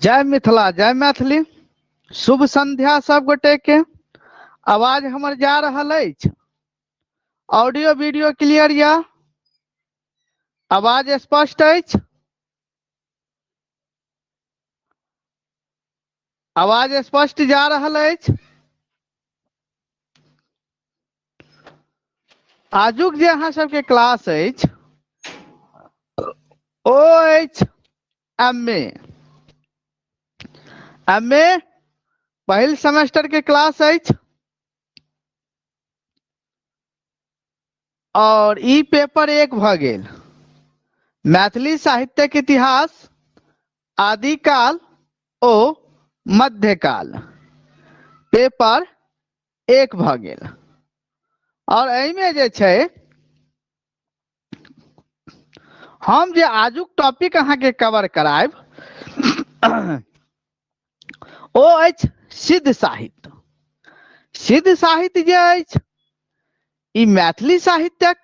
जय मिथिला जय मैथिली। शुभ संध्या सब गोटे के। आवाज हमर जा रहल अछि? ऑडियो वीडियो क्लियर या? आवाज स्पष्ट अछि? आवाज स्पष्ट जा रहल अछि? आजुक जे अहाँ सबके क्लास अछि ओ अछि एम ए। एम ए पहिल सेमेस्टर के क्लास अछि और ई पेपर एक भ गेल। मैथिली साहित्यक इतिहास आदिकाल ओ मध्यकाल पेपर एक भ गेल। और एहिमे जे छै हम जे आजुक टॉपिक अहाँके कवर करायब ओ अछि सिद्ध साहित्य। सिद्ध साहित्य जे अछि ई मैथिली साहित्यक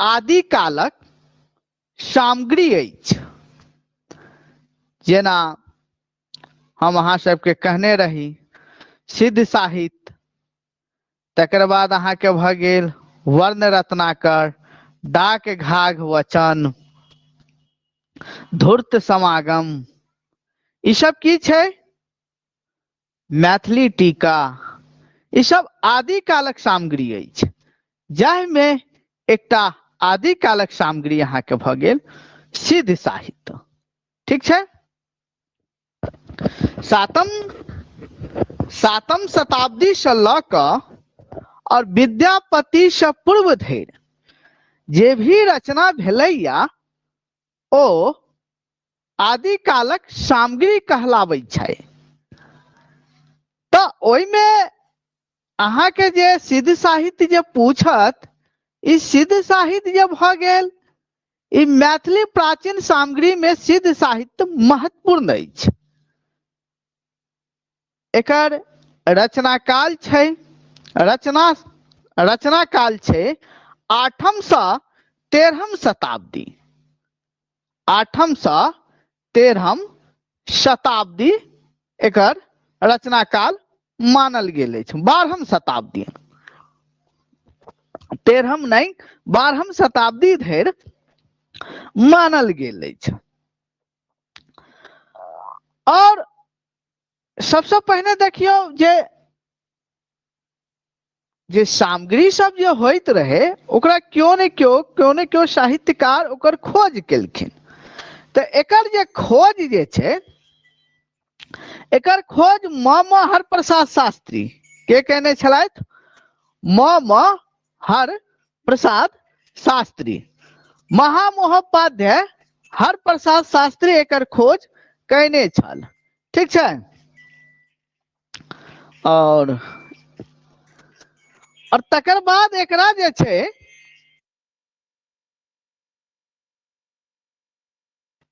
आदिकालक सामग्री अछि। जेना हम अहाँ सबके कहने रही सिद्ध साहित्य, तकर बाद अहाँके भऽ गेल वर्ण रत्नाकर, डाक घाघ वचन, धूर्त समागम, ई सब की छै? मैथिली टीका, ई सब आदिकालक सामग्री अछि। जाहिमे एकटा आदिकालक सामग्री अहाँके भऽ गेल सिद्ध साहित्य। ठीक छै? सातम सातम शताब्दी से लऽ कऽ और विद्यापति से पूर्व धरि जे भी रचना भेलैया ओ आदिकालक सामग्री कहलाबै छै। तऽ ओहिमे अहाँके जे सिद्ध साहित्य जे पूछत, ई सिद्ध साहित्य जे भऽ गेल ई मैथिली प्राचीन सामग्री में सिद्ध साहित्य महत्वपूर्ण अछि। एकर रचनाकाल छै, रचना रचनाकाल छै 8म सँ 13म शताब्दी। 8म सँ 13म शताब्दी एकर रचनाकाल मानल गेल अछि। 12म शताब्दी, 13म नहि 12म शताब्दी धरि मानल गेल अछि। और सबसे पहिने देखियौ जे जे सामग्री सब जे होइत रहे ओकरा क्यों ने क्यों क्यों ने क्यों साहित्यकार ओकर खोज केलखिन। तऽ एकर जे खोज जे छै एकर खोज म म हरप्रसाद शास्त्री के केने छलथि? म म हरप्रसाद शास्त्री, महामहोपाध्याय हरप्रसाद शास्त्री एकर खोज कयने छल। ठीक छै? और तकर बाद एकरा जे छै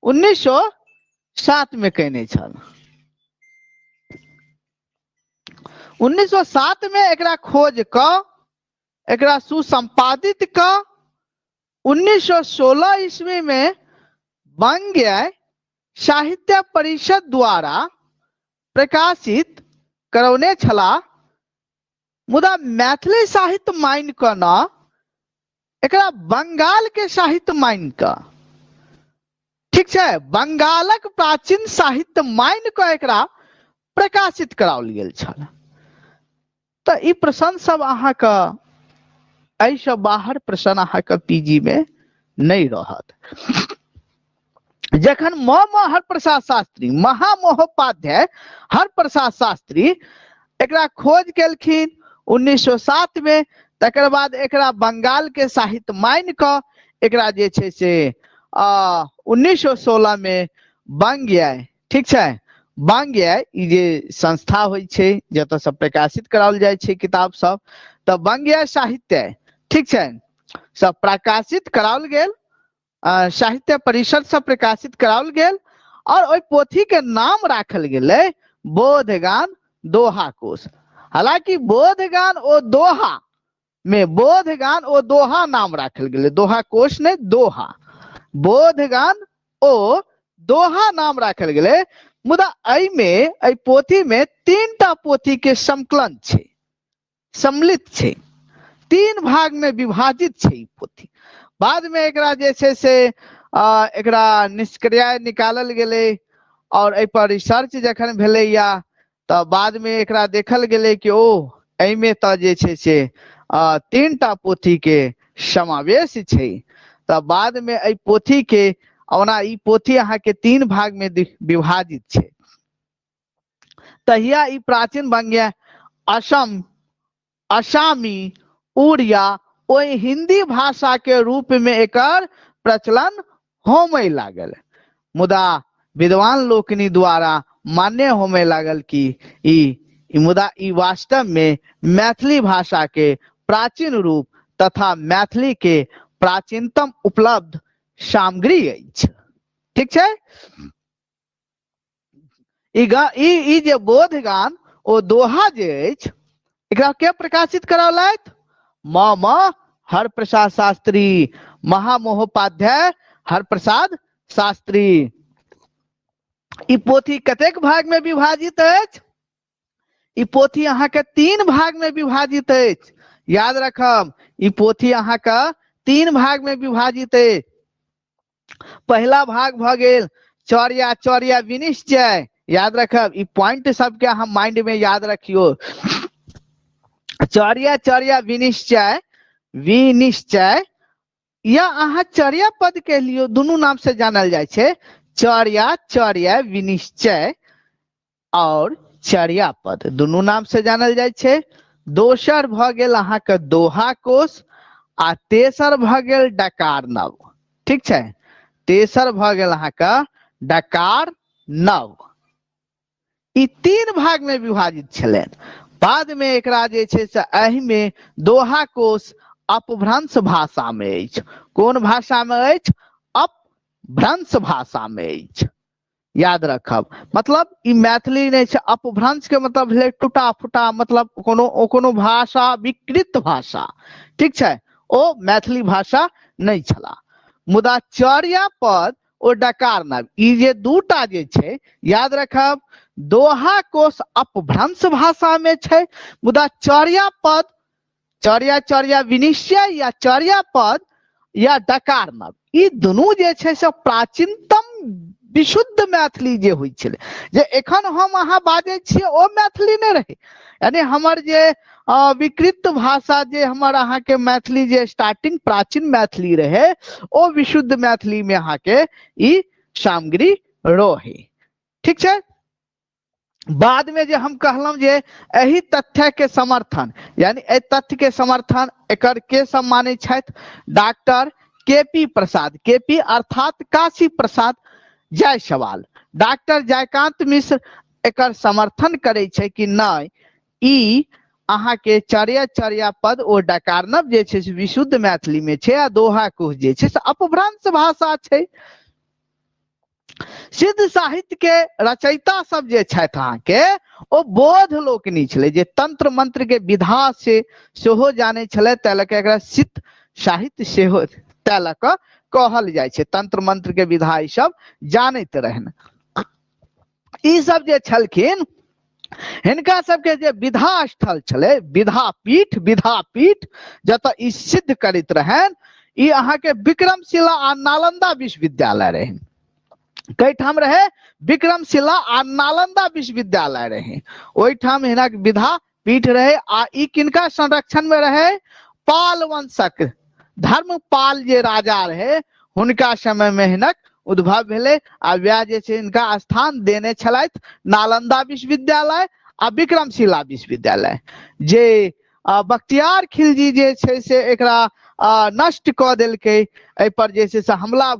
1907 में कयने छल। 1907 में एकरा खोज कऽ एकरा सुसंपादित कऽ 1916 ईस्वी में बंग्य साहित्य परिषद द्वारा प्रकाशित करौने छलाह। मुदा मैथिली साहित्य मान कऽ न एकरा बंगाल के साहित्य मान कऽ, ठीक छै, बंगालक प्राचीन साहित्य मान कऽ एकरा प्रकाशित कराओल गेल छल। तऽ ई प्रश्न सब अहाँके एहिसँ बाहर प्रश्न अहाँके पीजी में नहि रहत। जखन म म हरप्रसाद शास्त्री महामहोपाध्याय हरप्रसाद शास्त्री एकरा खोज केलखिन 1907 में, तकर बाद एकरा बंगाल के साहित्य मान कऽ एकरा जे छै से 1916 में बंग्य, ठीक छै, बंग्य ई जे संस्था होइ छै जतऽ से प्रकाशित कराओल जाइ छै किताब सब, तऽ बंग्य साहित्य, ठीक छै, सब प्रकाशित कराओल गेल, साहित्य परिषद से प्रकाशित कराओल गेल और ओहि पोथी के नाम राखल गेलै बोधगान दोहा कोश। हालांकि बोधगान ओ दोहा में बोधगान ओ दोहा नाम राखल गेलै, दोहा कोश नहि, दोहा, बोधगान ओ दोहा नाम राखल गेलै। मुदा एहिमे, एहि पोथी में 3टा पोथी के संकलन छै, सम्मिलित छै, 3 भाग में विभाजित छै ई पोथी। बाद में एकरा जे छै से एकरा निष्क्रिय निकालल गेलै और एहि पर रिसर्च जखन भेलैया तऽ बाद में एकरा देखल गेलै कि ओ एहिमे तऽ जे छै से 3टा पोथी के समावेश छै। तऽ बाद में एहि पोथी के, ओना ई पोथी अहाँके 3 भाग में विभाजित छै। तहिया ई प्राचीन बंग्य असम, असामी, उड़िया ओहि हिंदी भाषा के रूप में एकर प्रचलन होमय लागल। मुदा विद्वान लोकनि द्वारा मान्य होमय लागल कि ई, मुदा ई वास्तव में मैथिली भाषा के प्राचीन रूप तथा मैथिली के प्राचीनतम उपलब्ध सामग्री अछि। ठीक छै। ई जे बोधगान ओ दोहा जे अछि, एकरा के प्रकाशित करौलथि? म हरप्रसाद शास्त्री, महामहोपाध्याय हरप्रसाद शास्त्री। ई पोथी कतेक भाग में विभाजित अछि? ई पोथी अहाँके 3 भाग में विभाजित अछि। याद रखब, ई पोथी अहाँके 3 भाग में विभाजित अछि। पहिला भाग भऽ गेल चौरिया चौरिया विनिश्चय। याद रखब, ई पॉइंट सबके अहाँ माइंड में याद रखियो। चौरिया चौरिया विनिश्चय, विनिश्चय या अहाँ चर्या पद कह लियो, दुनू नाम से जानल जाइ छै। चौरिया चौरिया विनिश्चय और चर्या पद दुनू नाम से जानल जाइ छै। दोसर भऽ गेल अहाँके दोहा कोश आ तेसर भऽ गेल डकार नव। ठीक छै, तेसर भऽ गेल अहाँके डकार नव। ई 3 भाग में विभाजित छलनि। बाद में एकरा जे छै से एहिमे दोहा कोश अपभ्रंश भाषा में अछि। कोन भाषा में अछि? अपभ्रंश भाषा में अछि। याद रखब, मतलब ई मैथिली नहि छै। अपभ्रंश के मतलब भेलै टूटा फूटा, मतलब कोनो भाषा विकृत भाषा। ठीक छै, ओ मैथिली भाषा नहि छला। मुदा चर्या पद ओ डकार नाम, ई जे दूटा जे छै याद रखब, दोहा कोश अपभ्रंश भाषा में छै, मुदा चर्या पद, चर्या चर्या विनिश्चय या चर्या पद या डकार नाम, ई दुनू जे छै से प्राचीनतम विशुद्ध मैथिली जे होइ छलै, जे एखन हम अहाँ बाजै छियै ओ मैथिली नहि रहै। यानी हमर जे विकृत भाषा जे हमर अहाँके मैथिली जे स्टार्टिंग प्राचीन मैथिली रहै, ओ विशुद्ध मैथिली में अहाँके ई सामग्री रहे। ठीक छै। बाद में जे हम कहलहुं जे एहि तथ्य के समर्थन, यानी एहि तथ्य के समर्थन एकर के सब मानै छथि? Doctor K P Prasad, K P अर्थात काशी प्रसाद जायसवाल, डॉक्टर जयकांत मिश्र एकर समर्थन करै छै कि नहि, ई अहाँके चर्या चर्या पद ओ डकारनव जे छै से विशुद्ध मैथिली में छै आ दोहा कोश जे छै से अपभ्रंश भाषा छै। सिद्ध साहित्य के रचयिता सब जे छथि अहाँके ओ बोध लोकनि छलै, जे तंत्र मंत्र के विधा से सेहो जानै छलै, तै लऽ कऽ एकरा सिद्ध साहित्य सेहो तै लऽ कऽ कहल जाइ छै। तंत्र मंत्र के विधा ई सब जानैत रहनि। ई सब जे छलखिन, हिनका सबके जे विधा स्थल छलै, विधापीठ, विधापीठ जतऽ ई सिद्ध करैत रहनि, ई अहाँके विक्रमशिला आ नालंदा विश्वविद्यालय रहै। कईठाम रहे? विक्रमशिला आ नालंदा विश्वविद्यालय रहे, ओहिठाम हिनक विधा पीठ रहे। आ ई किनका संरक्षण में रहे? पाल वंशक धर्मपाल जे राजा रहे हुनका समय में हिनक उद्भव भेलै आ वएह जे छै हिनका स्थान देने छलथि नालंदा विश्वविद्यालय आ विक्रमशिला विश्वविद्यालय। जे बख्तियार खिलजी जे छै से एकरा नष्ट कऽ देलकै, एहि पर जे छै से हमला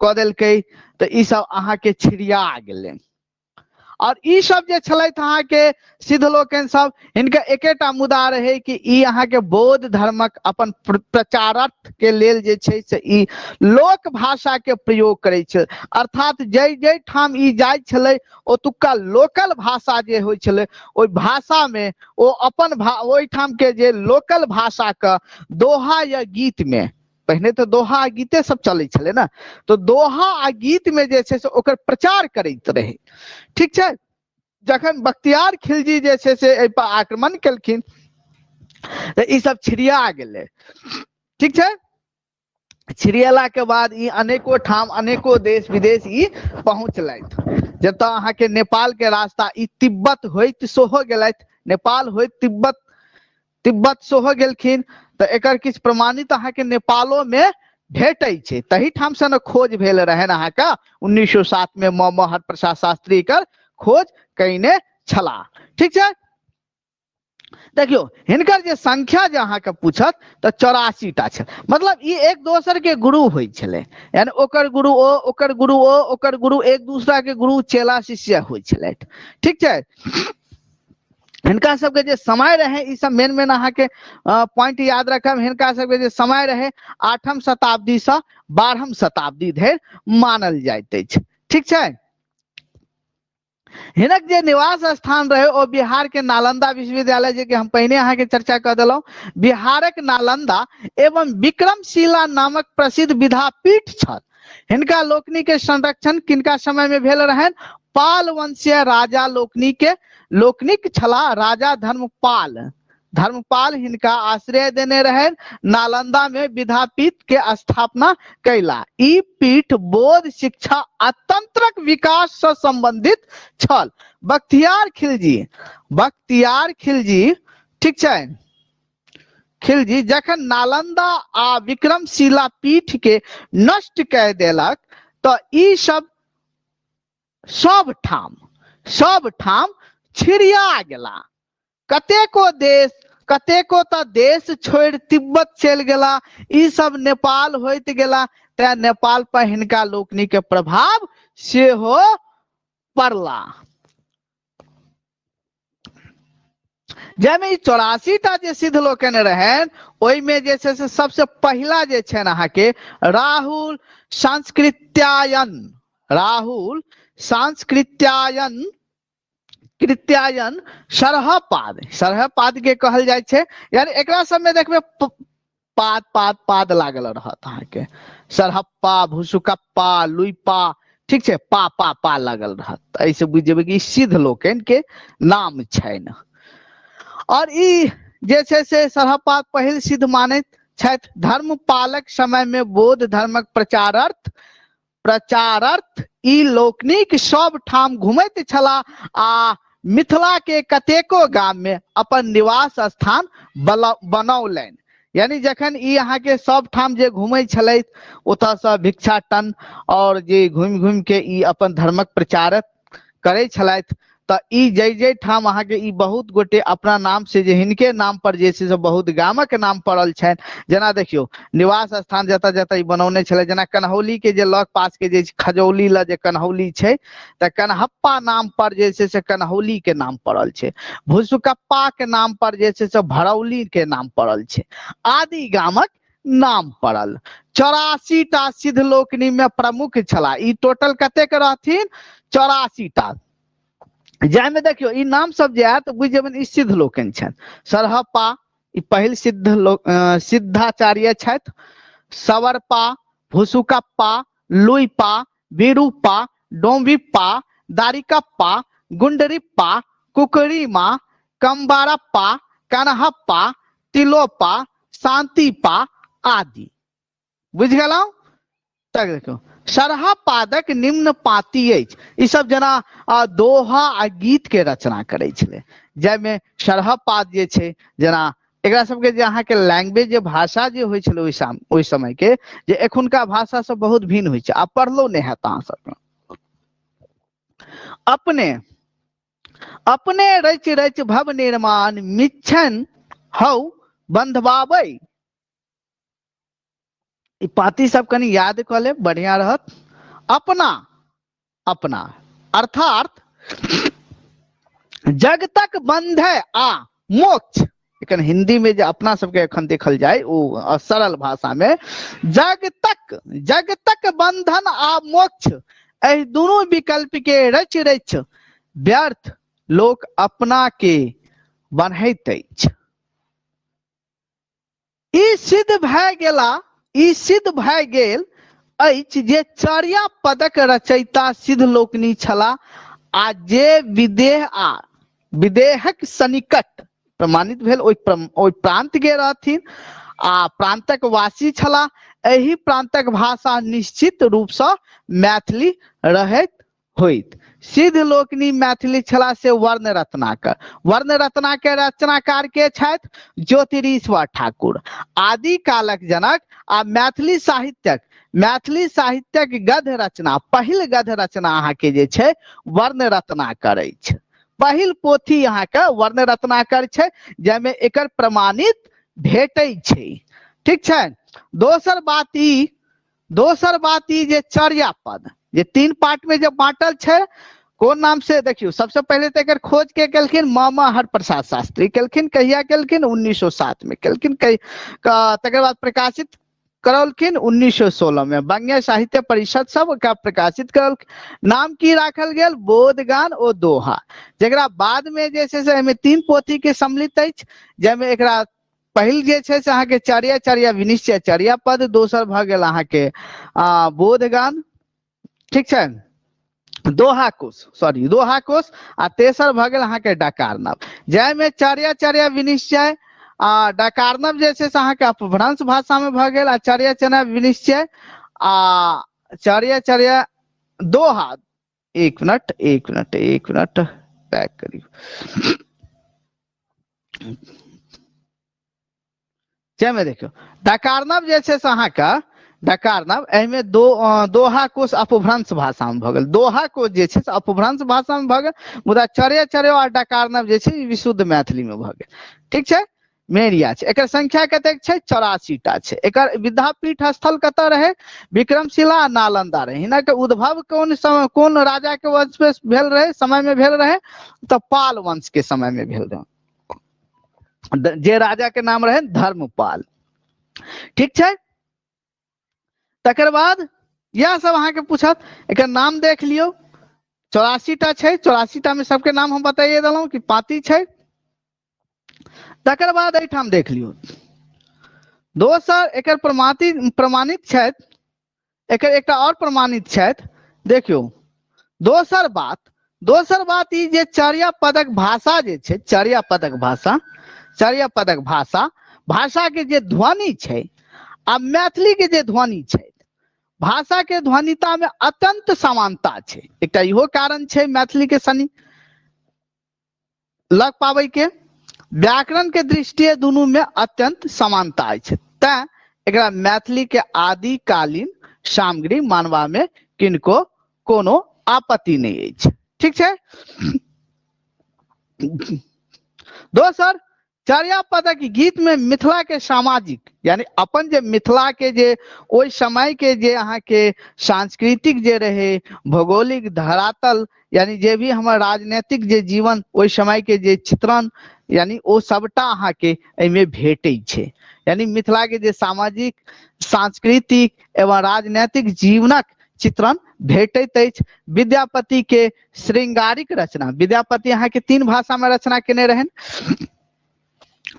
कऽ देलकै, तऽ ई सब अहाँके छिड़िया गेलै। और ई सब जे छलथि अहाँके सिद्ध लोकनि सब, हिनका एकेटा मुद्दा रहे कि ई अहाँके बौद्ध धर्मक अपन प्रचारार्थ के लेल जे छै से ई लोक भाषा के प्रयोग करै छै। अर्थात जै जै ठाम ई जाइ छलै ओतुक्का लोकल भाषा जे होइ छलै ओहि भाषा में ओ अपन ओहिठाम के जे लोकल भाषा के दोहा या गीत में पहिने तऽ दोहा आ गीते सब चलै छलै ने, तऽ दोहा आ गीत में जे छै से ओकर प्रचार करैत रहै। ठीक छै, जखन बख्तियार खिलजी जे छै से एहि पर आक्रमण केलखिन तऽ ई सब छिड़िया गेलै। ठीक छै, छिड़ियला के बाद ई अनेको ठाम अनेको देश विदेश ई पहुँचलथि, जतऽ अहाँके नेपाल के रास्ता ई तिब्बत होइत सेहो गेलथि, नेपाल होइत तिब्बत, तिब्बत सेहो गेलखिन। तऽ एकर किछु प्रमाणित अहाँके नेपालो में भेटै छै, तही ठाम से ने खोज भेल रहनि अहाँके 1907 में म हरप्रसाद शास्त्री एकर खोज कयने छलाह। ठीक छै, देखियौ हिनकर जे संख्या जे अहाँके पूछत तऽ 84 टा छै, मतलब ई एक दोसर के गुरु होइ छलै, यानी ओकर गुरु ओ, ओकर गुरु ओ, ओकर गुरु एक दूसरा के गुरु चेला शिष्य होइ छलथि। ठीक छै, हिनका सबके जे समय रहे, ई सब मेन मेन अहाँके पॉइंट याद रखब। हिनका सबके जे समय रहे 8म शताब्दी से 12म शताब्दी धरि मानल जाइत अछि। ठीक छै, हिनक जे निवास स्थान रहे ओ बिहार के नालंदा विश्वविद्यालय, जे कि हम पहिने अहाँके चर्चा कऽ देलहुँ, बिहारक नालंदा एवं विक्रमशिला नामक प्रसिद्ध विद्यापीठ छल। हिनका लोकनि के संरक्षण किनका समय में भेल रहनि? पाल वंशीय राजा लोकनि के लोकनिक छलाह राजा धर्मपाल। धर्मपाल हिनका आश्रय देने रहनि, नालंदा में विद्यापीठ के स्थापना कैला। ई पीठ बौद्ध शिक्षा आ तंत्रक विकास से संबंधित छल। बख्तियार खिलजी, बख्तियार खिलजी, ठीक छै, खिलजी जखन नालंदा आ विक्रमशिला पीठ के नष्ट कय देलक तऽ ई सब सब ठाम, सब ठाम छिड़िया गेला। कतेको देश, कतेको तऽ देश छोड़ि तिब्बत चलि गेला, ई सब नेपाल होइत गेला, तें नेपाल पर हिनका लोकनि के प्रभाव सेहो पड़ला। जाहिमे ई 84 टा जे सिद्ध लोकनि रहनि ओहिमे जे छै से सबसे पहिला जे छनि अहाँके राहुल सांस्कृत्यायन, राहुल सांस्कृत्यायन कृत्यायन सरहपाद, सरहपाद के कहल जाइ छै। यानी एकरा सबमे देखबै पाद पाद पाद लागल रहत अहाँके, सरहप्पा भुसुकप्पा लुइपा, ठीक छै, पा पा पा लागल रहत। एहिसँ बुझि जेबै कि ई सिद्ध लोकनि के नाम छनि। और ई जे छै से सरहपाद पहिल सिद्ध मानैत छथि। धर्मपालक समय में बौद्ध धर्मक प्रचारार्थ ई लोकनिक सब ठाम घुमैत छलाह आ मिथिला के कतेको गाम में अपन निवास स्थान बनौलनि। यानी जखन ई अहाँके सब ठाम जे घुमै छलथि ओतऽसँ भिक्षाटन और जे घुमि घुमि के ई अपन धर्मक प्रचार करै छलथि, तऽ ई जै जै ठाम अहाँके ई बहुत गोटे अपना नाम से जे हिनके नाम पर जे छै से बहुत गामक नाम पड़ल छनि। जेना देखियौ निवास स्थान जतऽ जतऽ ई बनौने छलै, जेना कन्हौली के जे लग पास के जे खजौली लग जे कन्हौली छै तऽ कन्हप्पा नाम पर जे छै से कन्हौली के नाम पड़ल छै, भुसुकप्पा के नाम पर जे छै से भरौली के नाम पड़ल छै, आदि गामक नाम पड़ल। 84 टा सिद्ध लोकनि में प्रमुख छलाह। ई टोटल कतेक रहथिन? 84 टा। जाहिमे देखियौ ई नाम सब जे आयत बुझि जेबनि ई सिद्ध लोकनि छथि। सरहप्पा ई पहिल सिद्ध लोक, सिद्धाचार्य छथि। सवरपा, भुसुकप्पा, लुइपा, विरूपा, डोम्बिप्पा, दारिकप्पा, गुंडरिप्पा, कुकरीमा, कम्बारप्पा, कन्हप्पा, तिलोपा, शांतिपा आदि। बुझि गेलहुँ? तक देखियौ सरहपादक निम्न पाती अछि। ई सब जेना दोहा आ गीत के रचना करै छलै, जाहिमे सरहपाद जे छै, जेना एकरा सबके जे अहाँके लैंग्वेज जे भाषा जे होइ छलै ओहि समय के, जे एखुनका भाषा सब बहुत भिन्न होइ छै, आब पढ़लो नहि हैत अहाँ सबके। अपने अपने रचि रचि भव निर्माण मिच्छन हौ बंधबाबै। ई पाती सब कनि याद कऽ लेब, बढ़िया रहत। अपना अपना अर्थात जगतक बंधे आ मोक्ष। एखन हिंदी में जे अपना सबके एखन देखल जाय ओ सरल भाषा में जगतक, जगतक बंधन आ मोक्ष एहि दुनू विकल्प के रचि रचि व्यर्थ लोक अपना के बन्हैत अछि। ई सिद्ध भए गेला ई सिद्ध भए गेल अछि जे चर्या पदक रचयिता सिद्ध लोकनि छलाह आ जे विदेह आ विदेहक सनिकट प्रमाणित भेल ओहि प्रांत के रहथिन आ प्रांतक वासी छलाह। एहि प्रांतक भाषा निश्चित रूपसँ मैथिली रहैत होइत। सिद्ध लोकनि मैथिली छलाह से वर्ण रत्नाकर। वर्ण रत्नाकर रचनाकार के छथि? ज्योतिरीश्वर ठाकुर, आदि कालक जनक आ मैथिली साहित्यक गद्य रचना, पहिल गद्य रचना अहाँके जे छै वर्ण रत्नाकर अछि। पहिल पोथी अहाँके वर्ण रत्नाकर छै जाहिमे एकर प्रमाणित भेटै छै। ठीक छै। दोसर बात ई जे चर्यापद जे 3 पार्ट में जे बांटल छै कोन नाम से देखियो। सबसे पहले तो एकर खोज के केलखिन मामा हरप्रसाद शास्त्री केलखिन। कहिया केलखिन? 1907 में केलखिन। तकर बाद प्रकाशित करौलखिन 1916 में बंग साहित्य परिषद सब का प्रकाशित करौलखिन। नाम की राखल गेल? बोधगान ओ दोहा, जकरा बाद में जे छै से एहिमे 3 पोथी के सम्मिलित अछि, जाहिमे एकरा पहिल जे छै से अहाँके चर्या चर्या विनिश्चय चर्या पद, दोसर भऽ गेल अहाँके बोधगान, ठीक छै, दोहा कोश, सॉरी दोहा कोश, आ तेसर भऽ गेल अहाँके डकारनव, जाहिमे चर्या चर्या विनिश्चय आ डकारनव जे छै से अहाँके अपभ्रंश भाषा में भऽ गेल, आ चर्या चर्या विनिश्चय आ चर्या चर्या दोहा। एक मिनट एक मिनट एक मिनट पैक करियौ। जाहिमे देखियौ डकारनव जे छै से अहाँके डकारनव एहिमे दोहा कोश अपभ्रंश भाषा में भऽ गेल। दोहा कोश जे छै से अपभ्रंश भाषा में भऽ गेल, मुदा चरे चरे आ डकारनव जे छै विशुद्ध मैथिली में भऽ गेल। ठीक छै, मेन इएह छै। एकर संख्या कतेक छै? 84 टा छै। एकर विद्यापीठ स्थल कतऽ रहै? विक्रमशिला आ नालंदा रहै। हिनक उद्भव कोन समय, कोन राजा के वंश में भेल रहै, समय में भेल रहै? तऽ पाल वंश के समय में भेल रहै, जे राजा के नाम रहे धर्मपाल। ठीक छै, तकर बाद इएह सब अहाँके पूछत। एकर नाम देख लियौ, 84 टा छै। 84 टा में सबके नाम हम बताइए देलहुँ कि पाती छै। तकर बाद एहिठाम देख लियौ दोसर एकर प्रमाणित छथि, एकर एकटा और प्रमाणित छथि। देखियौ दोसर बात ई जे चर्या पदक भाषा जे छै, चर्या पदक भाषा, चर्या पदक भाषा, भाषा के जे ध्वनि छै आ मैथिली के जे ध्वनि छै, भाषा के ध्वनिता में अत्यंत समानता छै। एकटा इहो कारण छै मैथिली के सनी लग पाबै के। व्याकरण के दृष्टिए दुनू में अत्यंत समानता अछि, तैं एकरा मैथिली के आदिकालीन सामग्री मानबा में किनको कोनो आपत्ति नहि अछि। ठीक छै। दोसर चर्यापदक गीत में मिथिला के सामाजिक यानी अपन जे मिथिला के जे ओहि समय के जे अहाँके सांस्कृतिक जे रहे, भौगोलिक धरातल यानी जे भी हमर राजनीतिक जे जीवन ओहि समय के जे चित्रण यानी ओ सबटा अहाँके एहिमे भेटै छै। यानी मिथिला के जे सामाजिक सांस्कृतिक एवं राजनीतिक जीवनक चित्रण भेटैत अछि। विद्यापति के श्रृंगारिक रचना, विद्यापति अहाँके 3 भाषा में रचना केने रहनि,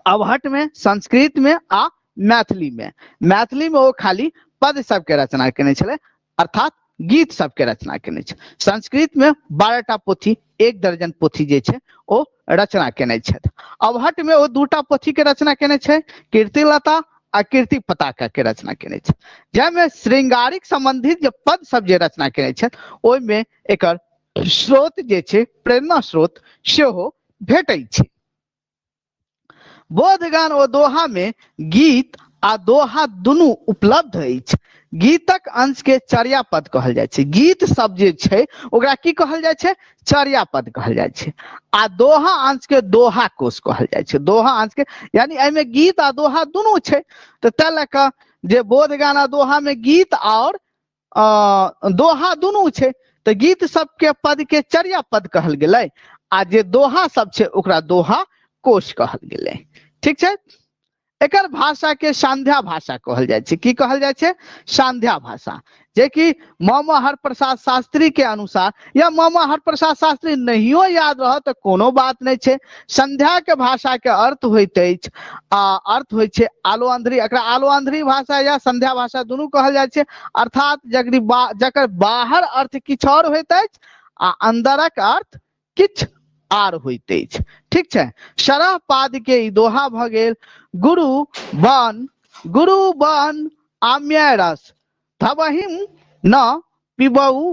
अवहट्ठ में, संस्कृत में आ मैथिली में। मैथिली में ओ खाली पद सबके रचना केने छलै, अर्थात गीत सबके रचना केने छै। संस्कृत में 12टा पोथी, 1 दर्जन पोथी जे छै ओ रचना केने छथि। अवहट्ठ में ओ 2टा पोथी के रचना केने छै, कीर्तिलता आ कीर्ति पताका के रचना केने छै, जाहिमे श्रृंगारिक संबंधित जे पद सब जे रचना केने छै ओहिमे एकर स्रोत जे छै प्रेरणा स्रोत सेहो भेटै छै। बोधगान ओ दोहा में गीत आ दोहा दुनू उपलब्ध अछि। गीतक अंश के चर्यापद कहल जाइ छै। गीत सब जे छै ओकरा की कहल जाइ छै? चर्यापद कहल जाइ छै। आ दोहा अंश के दोहा कोश कहल जाइ छै। दोहा अंश के यानी एहिमे गीत आ दोहा दुनू छै, तऽ ताहि लऽ कऽ जे बोधगान आ दोहा में गीत और दोहा दुनू छै, तऽ गीत सबके पद के चर्यापद कहल गेलै आ जे दोहा सब छै ओकरा दोहा कोश कहल गेलै। ठीक छै, एकर भाषा के सांध्या भाषा कहल जाइ छै। की कहल जाइ छै? सांध्या भाषा। जेकि मामा हरप्रसाद शास्त्री के अनुसार, या मामा हरप्रसाद शास्त्री नहियो याद रह तऽ कोनो बात नहि छै, संध्या के भाषा के अर्थ होइत अछि आ अर्थ होइ छै आलो अंधरी। एकरा आलो अंधरी भाषा या संध्या भाषा दुनू कहल जाइ छै। अर्थात जकर बाहर अर्थ किछु आओर होइत अछि आ अंदरक अर्थ किछु आर होइत अछि। ठीक छै। सरह पाद के ई दोहा भऽ गेल। गुरु वन, गुरु वन आम्य रस धबहिम न पिबऊ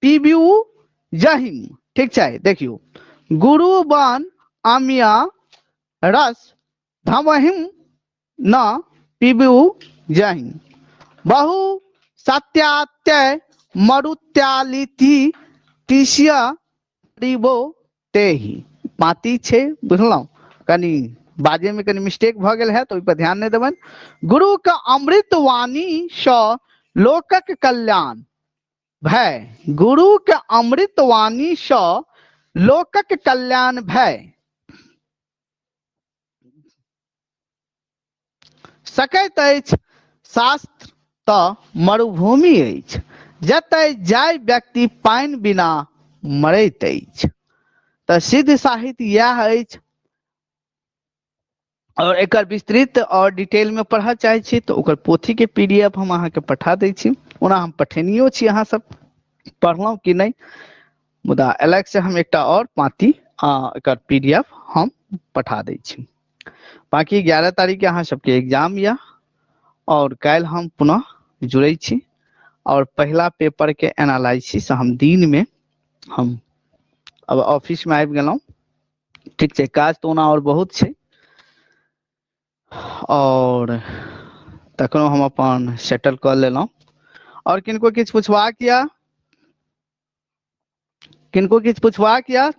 पिबिउ जहिम। ठीक छै, देखियौ, गुरु वन आम्य रस धबहिम न पिबिउ जहिम बहु सत्यात्यय मरुत्यालिति तिष्य रिबो तेही। पाती छै, बुझलहुँ? कनि बाजे में कनि मिस्टेक भऽ गेल है तऽ ओहि पर ध्यान नहि देबनि। गुरु के अमृत वाणी सँ लोकक कल्याण भय, गुरु के अमृत वाणी सँ लोकक कल्याण भय सकैत अछि। शास्त्र तऽ मरुभूमि अछि जतय जाय व्यक्ति पानि बिना मरैत अछि। तऽ सिद्ध साहित्य इएह अछि। और एकर विस्तृत और डिटेल में पढ़ऽ चाहै छी तऽ ओकर पोथी के पीडीएफ हम अहाँके पठा दै छी। ओना हम पठेनियो छी, अहाँ सब पढ़लहुँ कि नहि, मुदा अलग से हम एकटा और पाती एकर पीडीएफ हम पठा दै छी। बाकी 11 तारीख के अहाँ सबके एग्जाम यऽ और काल्हि हम पुनः जुड़ै छी और पहिला पेपर के एनालिसिस हम दिन में, हम अब ऑफिस में आबि गेलहुँ। ठीक छै, काज तऽ ओना और बहुत छै और तखनो हम अपन सेटल कऽ लेलहुँ। और किनको किछु पुछबाक यऽ? किनको किछु पुछबाक यऽ?